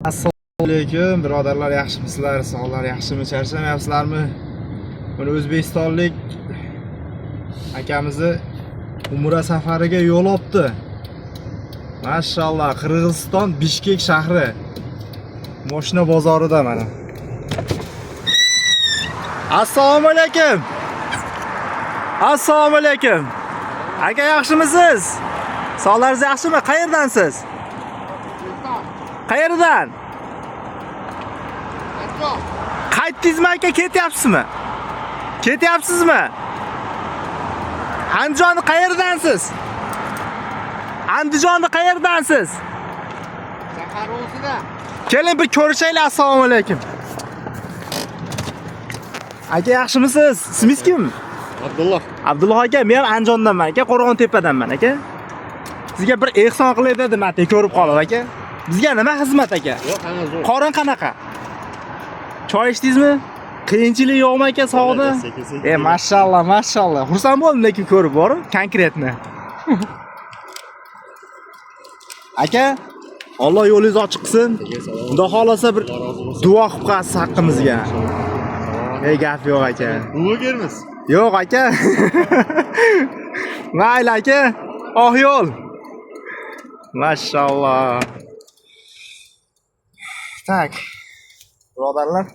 Assalomu alaykum birodarlar, yaxshimisizlar? Sog'lar yaxshimi? Charchamayapsizlarmi? Mana o'zbekistonlik akamizni umra safariga yo'l olibdi. Mashalloh, Qirg'iziston Bishkek shahri. Moshina bozorida mana. Assalomu alaykum. Assalomu alaykum. Aka, yaxshimisiz? Sog'laringiz yaxshimi? Qayerdansiz? Qayerdan? Qaytdingizmi aka, ketyapsizmi? Ketyapsizmi? Andijonni qayerdansiz? Andijonni qayerdansiz? Shahar o'zida. Keling, bir ko'rishaylik. Assalomu alaykum. Aka, yaxshimisiz? Ismingiz kim? Abdulloh. Abdulloh aka, men ham Andijondanman aka, Qo'rg'ontepadanman aka. Sizga bir ehson qilay dedim, aka, ko'rib qolib aka. Bizga nima xizmat aka? Yo'q, hamma zo'r. Qorin qanaqa? Choy ichdingizmi? Qiyinchilik yo'qmi aka sog'da? Sekin sekin. E, mashalloh, mashalloh. Xursand bo'ldim lekin ko'rib borib, конкретно. Aka, Alloh yo'lingizni ochiq qilsin. Xudo xolasa bir duo qilib qo'yasiz haqqimizga. Ey, gap yo'q aka. Blogermiz. Yo'q aka. Mayli aka. Oq yo'l. Mashalloh. Так. Birodarlar,